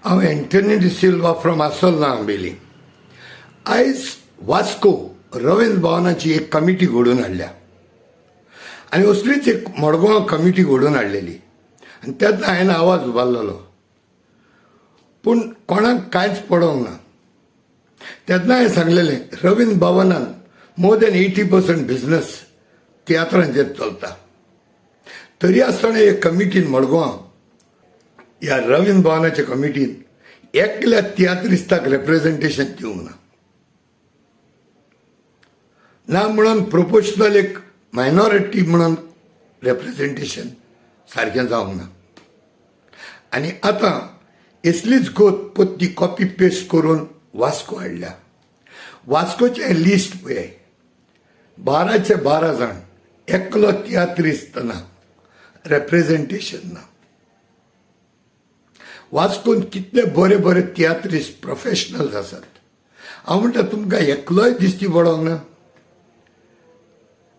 हांव Anthony D'Silva from आसोल्ला, Ambelim. आयज वास्को रवींद्र भवनाची एक कमिटी घडोवन हाडल्या आनी असलीच एक मडगांव कमिटी घडोवन हाडलेली आनी तेन्ना हांवें आवाज उबारलेलो, पूण कोणाक कांयच पडोंक ना. तेन्ना हांवें सांगलेलें, रवींद्र भवनान मोर दॅन 80% बिझनस तियात्रांचेर चलता. तरी आसतना एक कमिटीन, मडगांव ह्या रवींद्र भवनाच्या कमिटीन एकल्या तियात्रिस्ताक रेप्रेझेंटेशन दिवंक ना. ना म्हणून प्रोपोर्शनल एक मायनॉरिटी म्हणून रेप्रेझेंटेशन सारकें जावंक ना. आनी आतां असलीच गोत पोत्ती कॉपी पेस्ट करून वास्को हाडल्या. वास्कोचें लिस्ट पळय, 12चे 12 जाण, एकलो तियात्रिस्त ना, रेप्रेझेंटेशन ना. वास्कोन कितले बरे बरे तियात्रिस्ट, प्रोफेशनल्स आसात. हांव म्हणटा, तुमकां एकलोय दिश्टी पडोंक ना.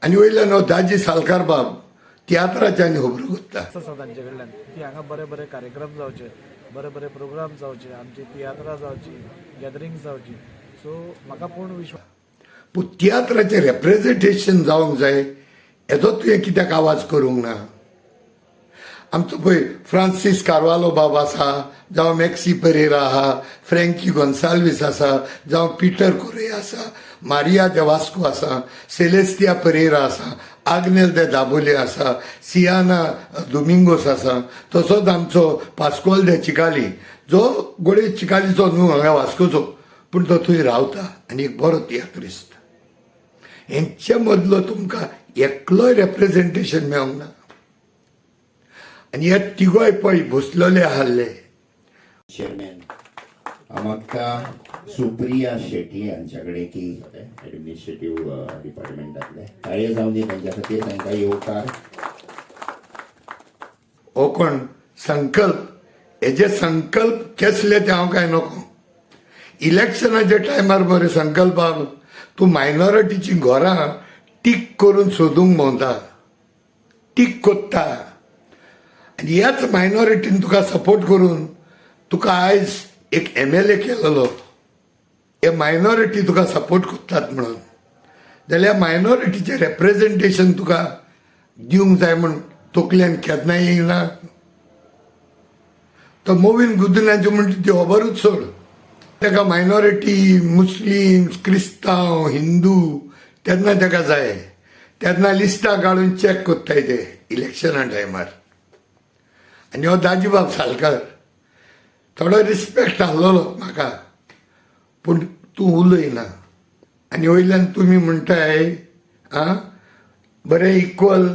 आनी वयल्यान हो दाजी सालकार बाब तियात्राचे आनी खबरो करता. आसा तांचे कडल्यान की हांगा बरे बरे कार्यक्रम जावचे, बरे बरे प्रोग्राम जावचे, आमची तियात्रां जावची, गॅदरींग जावची. सो म्हाका पूर्ण विश्वास पूण तियात्राचें रेप्रेझेंटेशन जावंक जाय, हेजो तुवें कित्याक आवाज करूंक ना? आमचो पळय फ्रांसीस कार्वालो बाब आसा, जावं मॅक्सी परेरा आहा, फ्रँकी गोन्साल्वीस आसा, जावं पिटर कोरेया आसा, मारिया दे वास्को आसा, सेलेस्तिया परेरा आसा, आग्नेल दे दाबोले आसा, सियाना दोमिंगोस आसा, तसोच आमचो पास्कोल दे चिकाली, जो गोडे चिकालीचो न्हू, हांगा वास्कोचो, पूण तो थंय रावता आनी एक बरो तियात्रिस्त. हेंचे मदलो तुमकां एकलोय रेप्रेझेंटेशन मेळोंक ना. आनी हे तिगोय पळय बसलेले आहले. चेअरमॅन, म्हाका सुप्रिया शेटी हांच्या कडेन की ऍडमिनिस्ट्रेटीव डिपार्टमेंटांतले. टाळयो जावन दी तांच्या खातीर, तांकां येवकार. हो कोण संकल्प, हेजे संकल्प केसले ते हांव काय नको. इलेक्शनाच्या टायमार बरे संकल्पाक तूं मायनॉरिटीची घरां टीक करून सोदूंक भोंवता, टीक कोत्ता आनी ह्याच मायनॉरिटीन तुका सपोर्ट करून तुका आयज एक एमएलए केलेलो. हे मायनॉरिटी तुका सपोर्ट करतात म्हणून जाल्यार मायनॉरिटीचें रेप्रेझेंटेशन तुका दिवंक जाय म्हूण तकल्यान केन्ना येयना. तो मोविन गुदिन्हाची म्हणटा ती खबरूच सोड. ताका मायनॉरिटी, मुस्लीम, क्रिस्तांव, हिंदू तेन्ना ताका जाय तेन्ना लिस्टां काडून चॅक कोत्ताय ते इलेक्शना टायमार. आनी हो दाजीबाब सालकार, थोडो रिस्पेक्ट आहलोलो म्हाका, पूण तूं उलयना. आनी वयल्यान तुमी म्हणटाय, आं, बरें इक्वल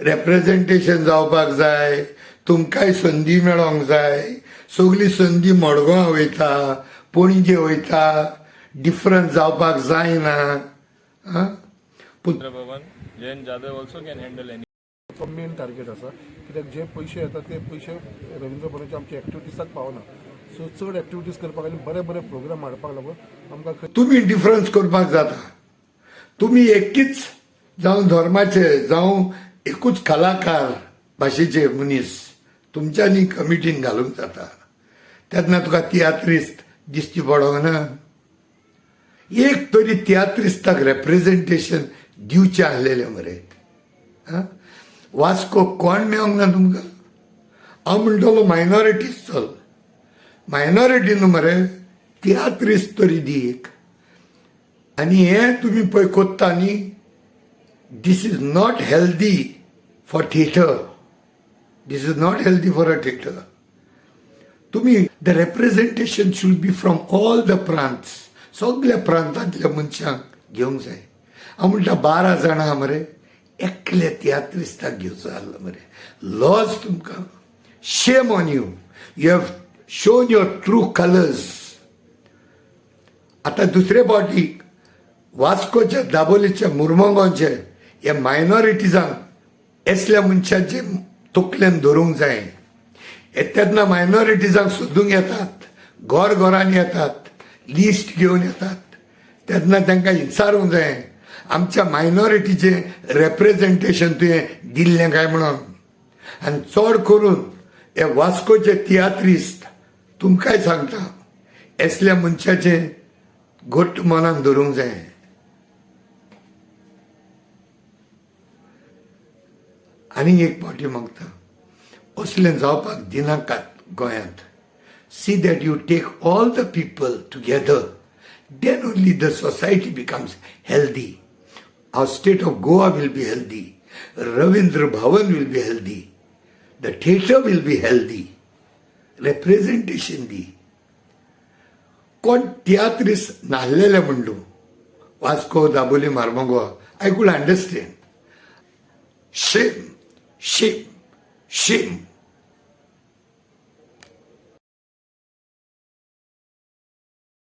रेप्रेझेंटेशन जावपाक जाय, तुमकांय संदी मेळोंक जाय. सगली संदी मडगांव वयता, पणजे वयता, डिफरन्स जावपाक जायना. आं, पूण Bhavan, Jayant Jadhav also can handle any. तो मेन टार्गेट आसा, कित्याक जे पयशे येता ते पयशे रवींद्र भवनाच्या आमच्या एक्टिविटीजाक पावना. सो चड एक्टिविटीज करपाक आनी बरे बरे प्रोग्राम हाडपाक लागून आमकां खंय तुमी डिफरन्स करपाक जाता. तुमी एकीच जावं धर्माचे, जावं एकूच कलाकार भाशेचे मनीस तुमच्यांनी कमिटीन घालूंक जाता. तेन्ना तुका तियात्रिस्त दिसती पडोंक ना. एक तरी तियात्रिस्ताक रेप्रेझेंटेशन दिवचें आहलेलें मरे. आं, वास्को कोण मेळोंक ना तुमकां? हांव म्हणटलो, मायनॉरिटीज चल, मायनॉरिटी न्हू मरे, तियात्रिस्त तरी दी एक. आनी हें तुमी पळय कोत्ता न्ही, this is not healthy for theatre. This is not healthy for a theatre. तुमी the representation should be from all the प्रांत. सगल्या प्रांतांतल्या मनशांक घेवंक जाय. हांव म्हणटा, 12 जाणां मरे, एकले तियात्रिस्ताक घेवचो आहलो मरे. लॉज तुमकां. Shame on you. You have shown your true colours. आतां दुसरे फावटी वास्कोच्या, दाबोलीच्या, मुरमोगांवचे हे मायनॉरिटीजांक असल्या मनशाचे तकलेन धरूंक जाय. हे तेन्ना मायनॉरिटीजांक सोदूंक येतात, घर घरांनी येतात, लिस्ट घेवन येतात, तेन्ना तांकां विचारूंक जाय, आमच्या मायनॉरिटीचें रेप्रेझेंटेशन तुवें दिल्लें काय म्हणून. आनी चड करून हे वास्कोचे तियात्रिस्त तुमकांय सांगता, असल्या मनशाचें घट्ट मनान धरूंक जाय. आनीक एक फावटी मागता, असलें जावपाक दिनाकात गोंयांत. See that you take all the people together, then only the society becomes healthy. Our state of Goa will be healthy, Ravindra Bhavan will be healthy, the theatre will be healthy. Representation दी. कोण तियात्रीस नासलेले म्हणटू, Vasco, Dabolim, Marmagoa, I could understand. Shame, shame, shame.